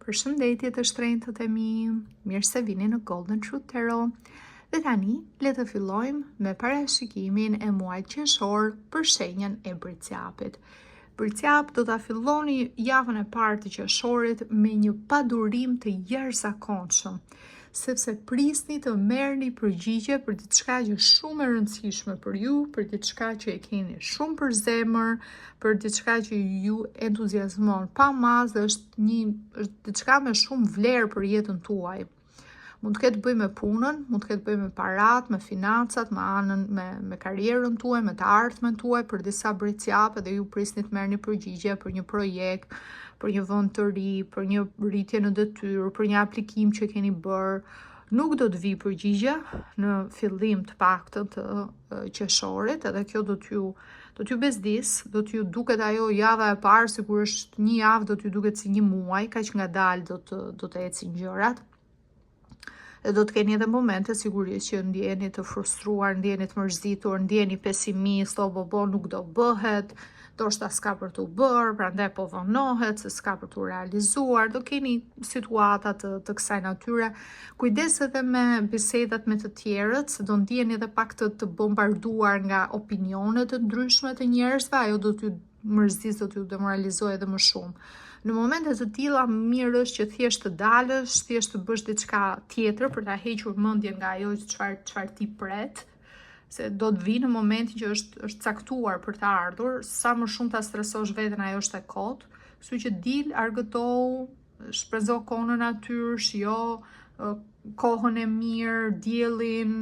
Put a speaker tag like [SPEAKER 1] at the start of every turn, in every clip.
[SPEAKER 1] Përshëndetje të shtrenjtët e mi, mirë se vini në Golden Truth Tarot. Dhe tani, le të fillojmë me parashikimin e muajit qershor për shenjën e Bricjapit. Bricjap do ta filloni javën e parë të qershorit me një padurim të jashtëzakonshëm sepse prisni të merrni përgjigje për diçka që është shumë e rëndësishme për ju, për diçka që e keni shumë për zemër, për diçka që ju entuziazmon pa masë dhe është një është diçka me shumë vlerë për jetën tuaj. Mund të ketë të bëjë me punën, mund të ketë të bëjë me paratë, me financat, me anën, me me karrierën tuaj, me të ardhmen tuaj, për disa bricjapë dhe ju prisni të merrni përgjigje për një projekt, për një vend të ri, për një rritje në detyrë, për një aplikim që keni bërë. Nuk do të vijë përgjigje në fillim të paktën të qershorit, edhe kjo do t'ju do t'ju bezdisë, do t'ju duket ajo java e parë sikur është një javë, do t'ju duket si një muaj, kaq ngadalë do të do të ecin gjërat. Dhe do të keni edhe momente sigurisht që ndjeheni të frustruar, ndjeheni të mërzitur, ndjeheni pesimist, o bo bo nuk do bëhet, ndoshta s'ka për t'u bërë, prandaj po vonohet, se s'ka për t'u realizuar, do keni situata të, të kësaj natyre. Kujdes edhe me bisedat me të tjerët, se do ndjeheni edhe pak të, të bombarduar nga opinionet e ndryshme të njerëzve, ajo do t'ju mërzisë, do t'ju demoralizojë edhe më shumë. Në momente të tilla mirë është që thjesht të dalësh, thjesht të bësh diçka tjetër për ta hequr mendjen nga ajo çfarë çfarë ti pret, se do të vijë në momentin që është është caktuar për të ardhur, sa më shumë ta stresosh veten ajo është e kotë, kështu që dil, argëtohu, shpenzo kohën në natyrë, shijo kohën e mirë, diellin,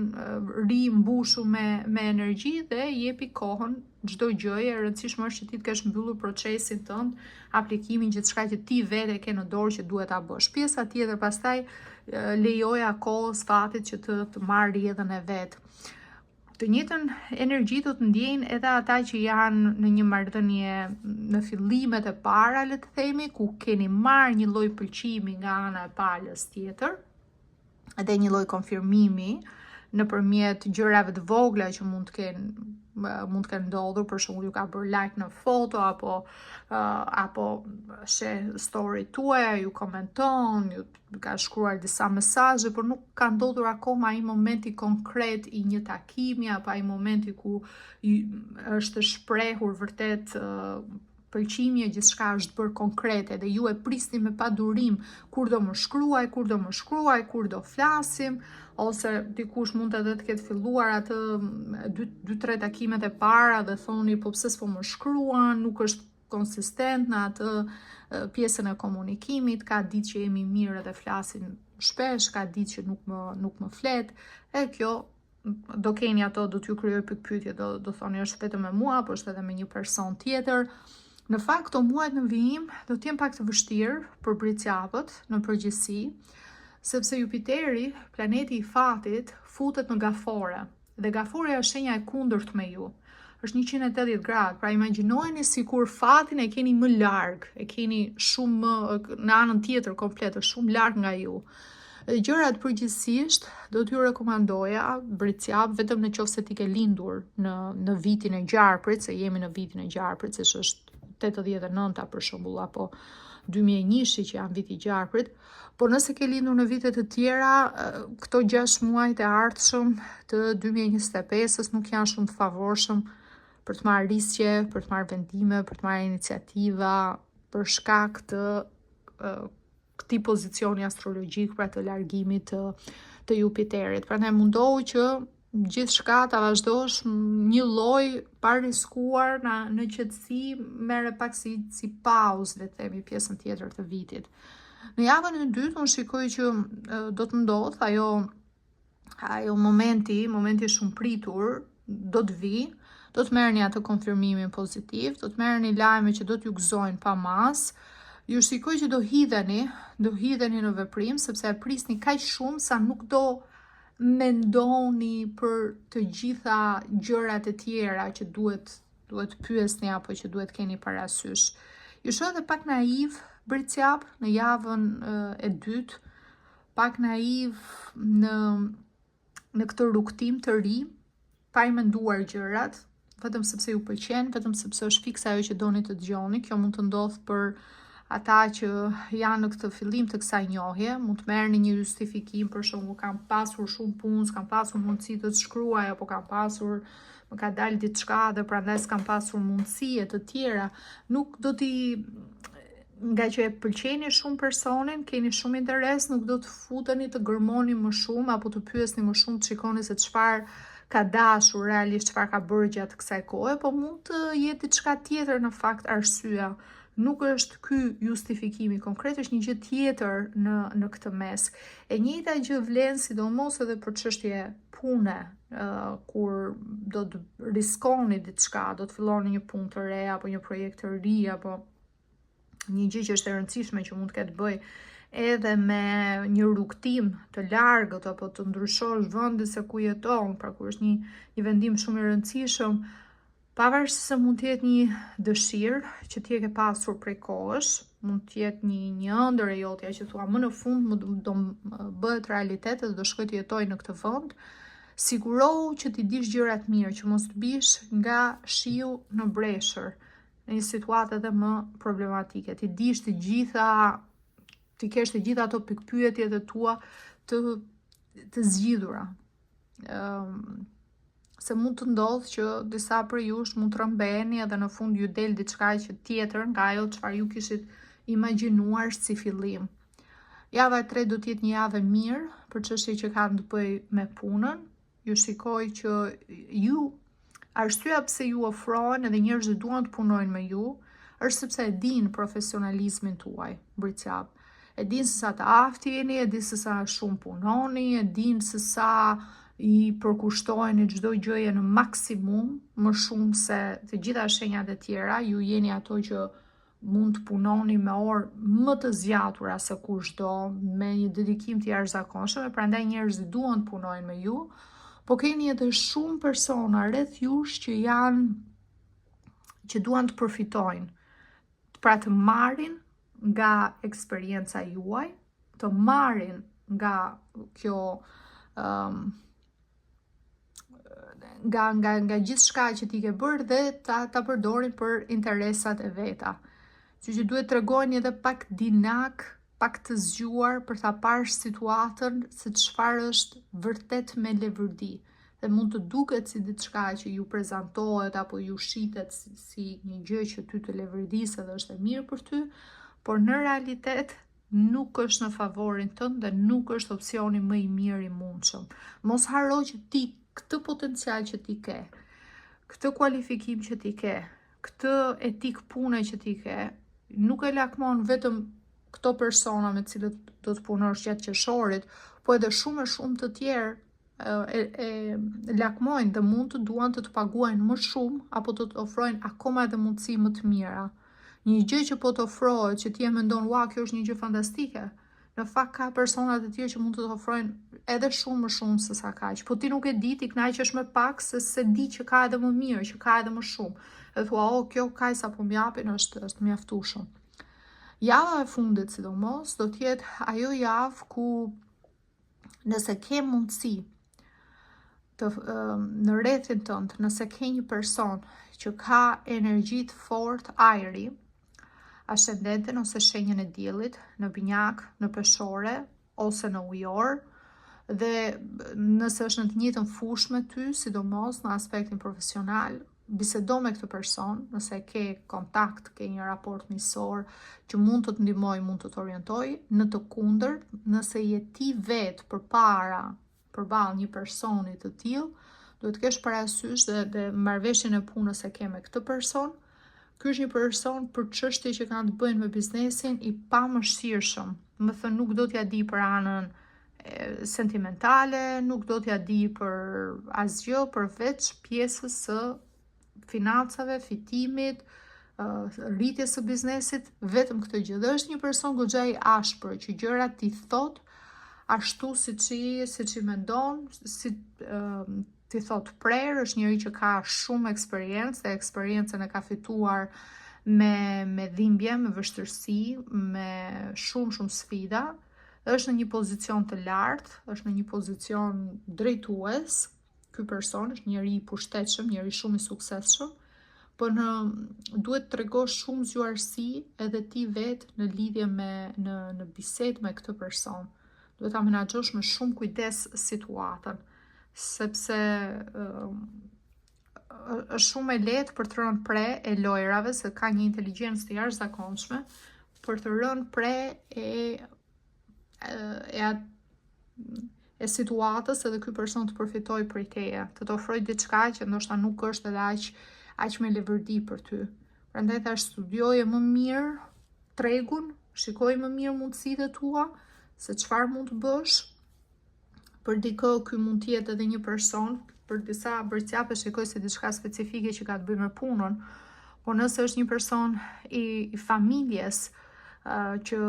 [SPEAKER 1] rimbushu me me energji dhe jepi kohën çdo gjëje, e rëndësishme është që ti të kesh mbyllur procesin tënd, aplikimin, gjithçka që ti vetë e ke në dorë që duhet ta bësh. Pjesa tjetër pastaj lejoja kohës, fatit që të të marrë rrjedhën e vet. Të njëjtën energji do të ndjejnë edhe ata që janë në një marrëdhënie në fillimet e para, le të themi, ku keni marrë një lloj pëlqimi nga ana e palës tjetër dhe një lloj konfirmimi nëpërmjet gjërave të vogla që mund të kenë mund të kenë ndodhur, për shembull ju ka bërë like në foto apo uh, apo sheh story tuaja, ju komenton, ju ka shkruar disa mesazhe, por nuk ka ndodhur akoma ai momenti konkret i një takimi apo ai momenti ku është shprehur vërtet uh, pëlqimi e gjithçka është bërë konkrete dhe ju e prisni me padurim kur do më shkruaj, kur do më shkruaj, kur do flasim, ose dikush mund edhe të ketë filluar atë 2 2 3 takimet e para dhe thoni po pse s'po më shkruan, nuk është konsistent në atë pjesën e komunikimit, ka ditë që jemi mirë edhe flasim shpesh, ka ditë që nuk më nuk më flet, e kjo do keni ato, do t'ju krijoj pikëpyetje, do do thoni është vetëm me mua apo është edhe me një person tjetër. Në fakt, këto muajt në vijim do të jenë pak të vështirë për bricjapët në përgjithësi, sepse Jupiteri, planeti i fatit, futet në gafore. Dhe gaforja është shenja e kundërt me ju. Është 180 gradë, pra imagjinojeni sikur fatin e keni më larg, e keni shumë më në anën tjetër komplet, është shumë larg nga ju. Dhe gjërat përgjithësisht do t'ju rekomandoja bricjap vetëm në qoftë se ti ke lindur në në vitin e gjarprit, se jemi në vitin e gjarprit, siç është 89-a për shembull apo 2001-shi që janë viti i gjarprit, Por nëse ke lindur në vite të tjera, këto 6 muajt e ardhshëm të 2025-ës nuk janë shumë të favorshëm për të marrë risqe, për të marrë vendime, për të marrë iniciativa, për shkak të këtij pozicioni astrologjik, pra të largimit të, të Jupiterit. Prandaj mundohu që gjithçka ta vazhdosh një lloj pa riskuar në në qetësi, merre pak si si pauzë, le të themi, pjesën tjetër të vitit. Në javën e dytë unë shikoj që do të ndodhë ajo ajo momenti, momenti i shumëpritur do të vijë, do të merrni atë konfirmimin pozitiv, do të merrni lajme që do t'ju gëzojnë pa masë. Ju shikoj që do hidheni, do hidheni në veprim sepse e prisni kaq shumë sa nuk do mendoni për të gjitha gjërat e tjera që duhet duhet pyesni apo që duhet keni parasysh. Ju shoh edhe pak naiv bricjap në javën e dytë, pak naiv në në këtë rrugëtim të ri, pa i menduar gjërat, vetëm sepse ju pëlqen, vetëm sepse është fiks ajo që doni të dëgjoni. Kjo mund të ndodhë për ata që janë në këtë fillim të kësaj njohje, mund të merrni një justifikim, për shembull, kam pasur shumë punë, s'kam pasur mundësi të të shkruaj apo kam pasur më ka dalë diçka dhe prandaj s'kam pasur mundësi e të tjera. Nuk do t'i nga që e pëlqeni shumë personin, keni shumë interes, nuk do të futeni të gërmoni më shumë apo të pyesni më shumë të shikoni se çfarë ka dashur realisht çfarë ka bërë gjatë kësaj kohe, po mund të jetë diçka tjetër në fakt arsyeja. Nuk është ky justifikimi konkret, është një gjë tjetër në në këtë mes. E njëjta gjë vlen sidomos edhe për çështje pune, uh, kur do të riskoni diçka, do të filloni një punë të re apo një projekt të ri apo një gjë që është e rëndësishme që mund të ketë të bëjë edhe me një rrugëtim të largët apo të ndryshosh vendin se ku jeton, pra kur është një një vendim shumë i rëndësishëm, pavarësisht se mund të jetë një dëshirë që ti e ke pasur prej kohësh, mund të jetë një një ëndërr e jotja që thua më në fund më do, do bëhet realitet dhe do shkoj të jetoj në këtë vend. Sigurohu që t'i dish gjërat mirë, që mos të bish nga shiu në breshër. në një situatë edhe më problematike. T'i dish të gjitha, t'i kesh të gjitha ato pikëpyetjet e tua të të zgjidhura. Ëm um, se mund të ndodhë që disa prej jush mund të rrëmbeheni edhe në fund ju del diçka që tjetër nga ajo çfarë ju kishit imagjinuar si fillim. Java e tretë do të jetë një javë e mirë për çështje që kanë të bëjë me punën, Ju shikoj që ju arsyeja pse ju ofrohen edhe njerëzit duan të punojnë me ju, është sepse e dinë profesionalizmin tuaj, Bricjap. E dinë se sa të aftë jeni, e dinë se sa shumë punoni, e dinë se sa i përkushtoheni çdo gjëje në maksimum, më shumë se të gjitha shenjat e tjera, ju jeni ato që mund të punoni me orë më të zgjatura se kushdo, me një dedikim të jashtëzakonshëm, e prandaj njerëzit duan të punojnë me ju, po keni edhe shumë persona rreth jush që janë që duan të përfitojnë, pra të marrin nga eksperienca juaj, të marrin nga kjo um, nga nga nga gjithçka që ti ke bërë dhe ta ta përdorin për interesat e veta. Kështu që duhet tregoheni edhe pak dinak, pak të zgjuar për ta parë situatën se çfarë është vërtet me leverdi. Dhe mund të duket si diçka që ju prezantohet apo ju shitet si, si një gjë që ty të leverdis edhe është e mirë për ty, por në realitet nuk është në favorin tënd dhe nuk është opsioni më i mirë i mundshëm. Mos harro që ti këtë potencial që ti ke, këtë kualifikim që ti ke, këtë etikë pune që ti ke, nuk e lakmon vetëm këto persona me të cilët do të punosh gjatë qershorit, po edhe shumë e shumë të tjerë e, e lakmojnë dhe mund të duan të të paguajnë më shumë apo të të ofrojnë akoma edhe mundësi më të mira. Një gjë që po të ofrohet, që ti e mendon, ua, kjo është një gjë fantastike. Në fakt ka persona të tjerë që mund të të ofrojnë edhe shumë më shumë se sa kaq. Po ti nuk e di, ti kënaqesh me pak se s'e di që ka edhe më mirë, që ka edhe më shumë. Dhe thua, oh, kjo kaq sa po më japin është është mjaftueshëm. Java e fundit sidomos do të jetë ajo javë ku nëse ke mundësi të në rrethin tënd, nëse ke një person që ka energji të fortë ajri, ascendentin ose shenjën e diellit në binjak, në peshore ose në ujor, dhe nëse është në të njëjtën fushë me ty, sidomos në aspektin profesional, bisedo me këtë person, nëse ke kontakt, ke një raport miqësor që mund të të ndihmojë, mund të të orientojë, në të kundërt, nëse je ti vetë përpara, përballë një personi të tillë, duhet të kesh parasysh dhe, dhe marrëveshjen e punës e ke me këtë person. Ky është një person për çështje që kanë të bëjnë me biznesin i pamëshirshëm. Domethënë nuk do t'ia di për anën sentimentale, nuk do t'ia di për asgjë përveç pjesës së financave, fitimit, rritjes së biznesit, vetëm këtë gjë. Dhe është një person goxha i ashpër që gjërat t'i thotë ashtu siç i siç i mendon, si t'i thotë prerë, është njeri që ka shumë eksperiencë dhe eksperiencën e ka fituar me me dhimbje, me vështirësi, me shumë shumë sfida. Është në një pozicion të lartë, është në një pozicion drejtues. Ky person është njeri i pushtetshëm, njeri shumë i suksesshëm. Po në duhet të tregosh shumë zgjuarsi edhe ti vetë në lidhje me në në bisedë me këtë person. Duhet ta menaxhosh me shumë kujdes situatën, sepse është shumë e lehtë për të rënë pre e lojrave, se ka një inteligjencë të jashtëzakonshme, për të rënë pre e e e situatës edhe ky person të përfitojë prej teje, të të ofrojë diçka që ndoshta nuk është edhe aq aq me leverdi për ty. Prandaj thash studioje më mirë tregun, shikoji më mirë mundësitë e tua, se çfarë mund të bësh. Për dikë ky mund të jetë edhe një person, për disa bricjapë shikoj se diçka specifike që ka të bëjë me punën, por nëse është një person i, i familjes uh, që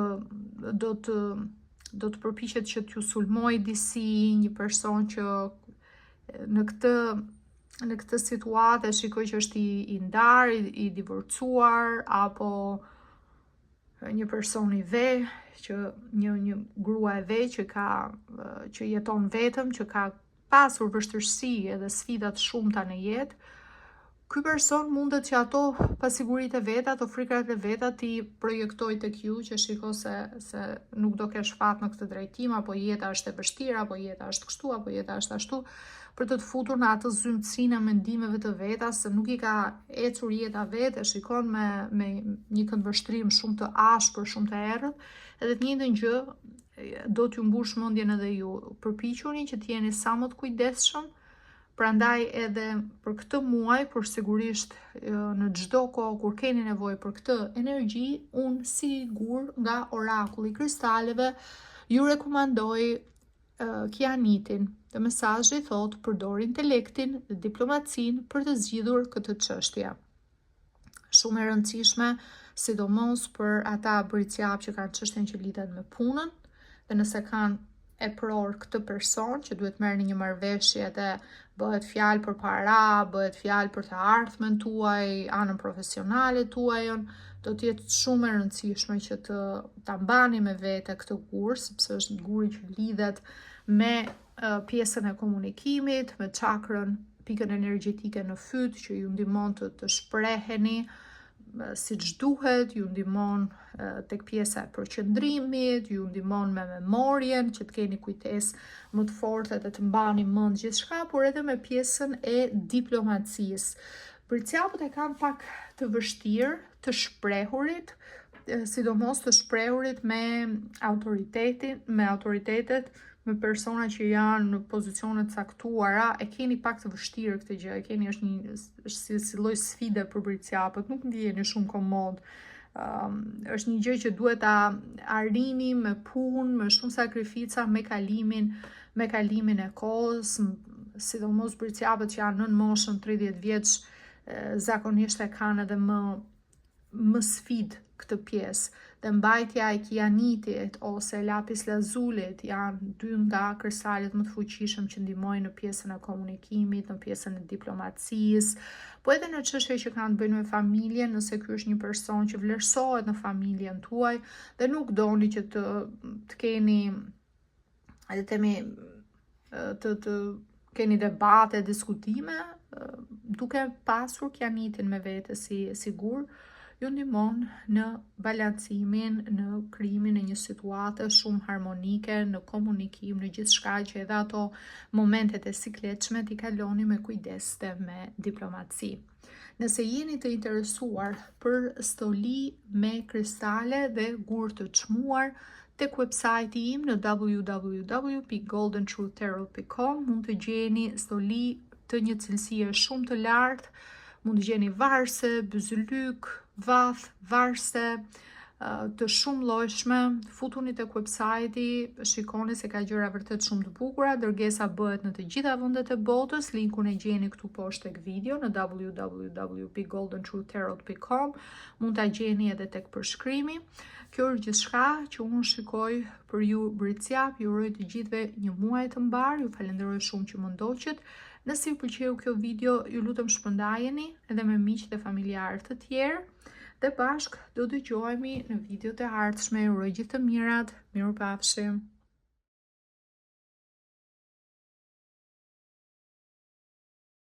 [SPEAKER 1] do të do të përpiqet që t'ju sulmojë disi, një person që në këtë në këtë situatë e shikoj që është i, i ndarë, i, i divorcuar apo një person i ve, që një një grua e ve që ka që jeton vetëm, që ka pasur vështirësi edhe sfida të shumta në jetë, ky person mundet që ato pasiguritë e veta, ato frikrat e veta t'i projektojë tek ju, që shiko se se nuk do kesh fat në këtë drejtim, apo jeta është e vështirë, apo jeta është kështu, apo jeta është ashtu, për të të futur në atë zymtësinë e mendimeve të veta, se nuk i ka ecur jeta vetë, e shikon me me një këndvështrim shumë të ashpër, shumë të errët, edhe të njëjtën gjë do t'ju mbush mendjen edhe ju. Përpiquni që të jeni sa më të kujdesshëm, prandaj edhe për këtë muaj, por sigurisht në çdo kohë kur keni nevojë për këtë energji, unë si gur nga orakulli i kristaleve ju rekomandoj kianitin. Dhe mesazhi thotë përdor intelektin dhe diplomacinë për të zgjidhur këtë çështje. Shumë e rëndësishme, sidomos për ata bricjapë që kanë çështjen që lidhen me punën, dhe nëse kanë epror këtë person që duhet merrni një marrëveshje dhe bëhet fjalë për para, bëhet fjalë për të ardhmen tuaj, anën profesionale tuajën, do të jetë shumë e rëndësishme që të ta mbani me vete këtë gur, sepse është guri që lidhet me pjesën e komunikimit, me çakrën, pikën energjetike në fyt që ju ndihmon të të shpreheni siç duhet, ju ndihmon tek pjesa e përqendrimit, ju ndihmon me memorien, që të keni kujtesë më të fortë dhe të mbani mend gjithçka, por edhe me pjesën e diplomacisë. Bricjapët e kanë pak të vështirë të shprehurit, sidomos të shprehurit me autoritetin, me autoritetet, me persona që janë në pozicione të caktuara, e keni pak të vështirë këtë gjë, e keni është një është si, si lloj sfide për bricjapët, nuk ndiheni shumë komod. Um, është një gjë që duhet ta arrini me punë, me shumë sakrifica, me kalimin, me kalimin e kohës, sidomos bricjapët që janë nën moshën 30 vjeç, zakonisht e kanë edhe më më sfidë këtë pjesë. Dhe mbajtja e kianitit ose lapis lazulit janë dy nga kristalet më të fuqishëm që ndihmojnë në pjesën e komunikimit, në pjesën e diplomacisë, po edhe në çështje që kanë të bëjnë me familjen, nëse ky është një person që vlerësohet në familjen tuaj dhe nuk doni që të të keni edhe themi të të keni debate, diskutime, duke pasur kianitin me vete si si gur, ju ndihmon në balancimin, në krijimin e një situate shumë harmonike, në komunikim, në gjithçka që edhe ato momentet e sikletshme t'i kaloni me kujdes dhe me diplomaci. Nëse jeni të interesuar për stoli me kristale dhe gurë të çmuar, tek website-i im në www.goldentruthtarot.com mund të gjeni stoli të një cilësie shumë të lartë, mund të gjeni varëse, byzylyk, vath, varëse, të shumëllojshme, futuni tek website-i, shikoni se ka gjëra vërtet shumë të bukura, dërgesa bëhet në të gjitha vendet e botës, linkun e gjeni këtu poshtë tek video në www.goldentruthtarot.com, mund ta gjeni edhe tek përshkrimi. Kjo është gjithçka që unë shikoj për ju Bricjap, ju uroj të gjithëve një muaj të mbarë, ju falenderoj shumë që më ndoqët. Nëse ju pëlqeu kjo video, ju lutem shpërndajeni edhe me miq dhe familjarë të tjerë. Dhe bashkë do dëgjohemi në videot e ardhshme. Ju uroj gjithë të mirat. Mirupafshim.